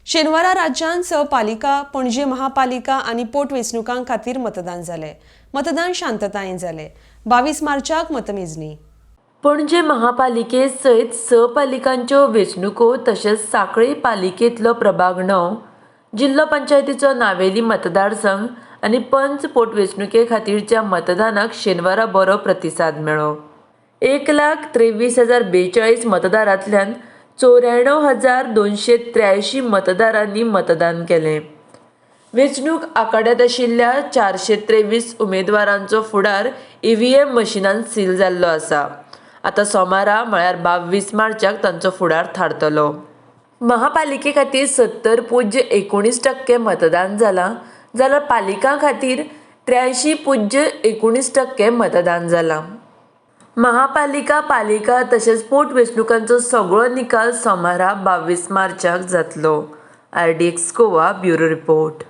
शेनवारा राज्यांत स पालिका, पणजे महापालिका आनी पोटवेंचणुकां खातीर मतदान जालें. मतदान शांततायेन जालें. 22 मार्चाक मतमेजणी. पणजे महापालिके सयत स पालिकांच्यो वेंचणुको तशेंच सांखळी पालिकेंतलो प्रभाग 9, जिल्लो पंचायतीचो नावेली मतदारसंघ आनी पंच पोटवेंचणुके खातीरच्या मतदानाक शेनवारा बरो प्रतिसाद मेळ्ळो. 1,23,042 मतदारांतल्यान 94,283 मतदारांनी मतदान केलें. वेंचणूक आखाड्यांत आशिल्ल्या 423 उमेदवारांचो फुडार ईव्हीएम मशिनान सील जाल्लो आसा. आतां सोमारा म्हळ्यार 22 मार्चाक तांचो फुडार थारतलो. महापालिके खातीर 70.19% मतदान जालां, जाल्यार पालिकां खातीर 83.19% मतदान जालां. महापालिका, पालिका तशेंच पोटवेंचणुकांचो सगळो निकाल सोमारा 22 मार्चाक जातलो. RDX Goa, bureau report.